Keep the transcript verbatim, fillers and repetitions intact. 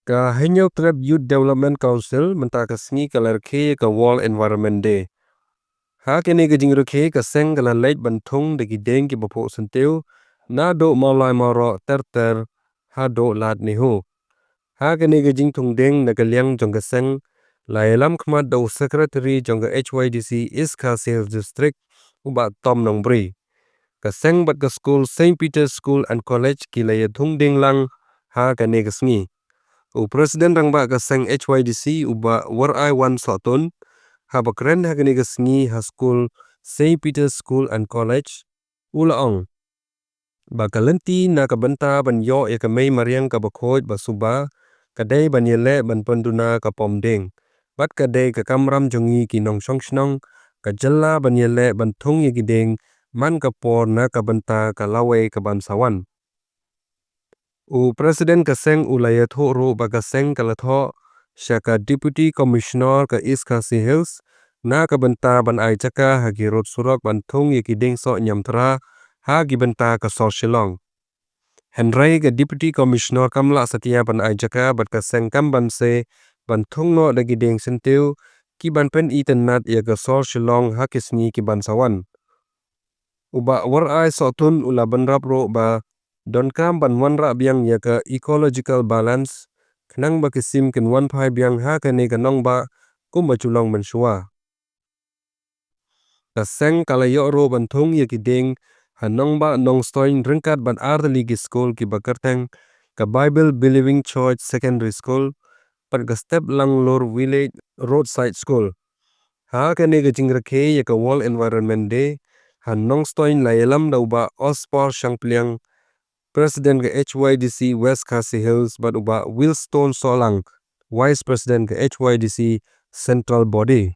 Ka Hynñiewtrep Youth Development Council mynta ka sngi ka la rakhe ïa ka World Environment Day. Ha kane ka jingrakhe ka seng ka la leit ban thung da ki dieng kiba phuh syntiew naduh Mawlai Mawroh ter ter haduh Lad NEHU. Ha kane ka jingthung dieng na ka liang jong ka seng la ïalam khmat da u secretary jong ka H Y D C East Khasi Hills District, u Bah Tom Nongbri. Ka seng bad ka skul Saint Peter's School and College ki la ïathung dieng lang ha kane ka sngi. U President Rangbah ka seng H Y D C u Bah Warai Wan Sohtun, haba kren ha kane ka sngi ha skul Saint Peter's School and College, u la ong ba ka lynti na ka bynta ban ïoh ïa ka mei mariang kaba khuid ba suba ka dei ban ïaleh ban pynduna ka pom dieng. Bad ka dei ka kamram jong ngi ki nongshong shnong ka jylla ban ïaleh ban thung ïa ki dieng man ka por na ka bynta ka lawei kaban sa wan. U President ka seng u la ïathuh ruh ba ka seng ka la thoh sha ka Deputy Commissioner ka East Khasi Hills na ka bynta ban ai jaka ha ki rud surok ban thung ïa ki dieng soh ñiamtra ha ki bynta ka sor Shillong. Hynrei ka Deputy Commissioner kam lah satia ban ai jaka bad ka seng kam banse ban thung noh da ki dieng syntiew kiban pynitynnad ïa ka sor Shillong ha ki sngi kiban sa wan. U Bah Warai Sohtun u la bynrap ruh ba donkam ban wanrah biang ïa ka ecological balance khnang ba ki sim kin wan phai biang ha kane ka nongbah kumba ju long mynshuwa. Ka seng ka la ïoh ruh ban thung ïa ki dieng ha nongbah Nongstoiñ ryngkat bad ar tylli ki skul kiba kyrteng ka Bible Believing Church Secondary School bad ka Step Langlur Village Roadside School. Ha kane ka jingrakhe ïa ka World Environment Day ha Nongstoiñ la ïalam da u Bah Ospor Shangpliang, President ka H Y D C West Khasi Hills, bad u Bah Wilstone Sohlang, Vice President ka H Y D C Central Body.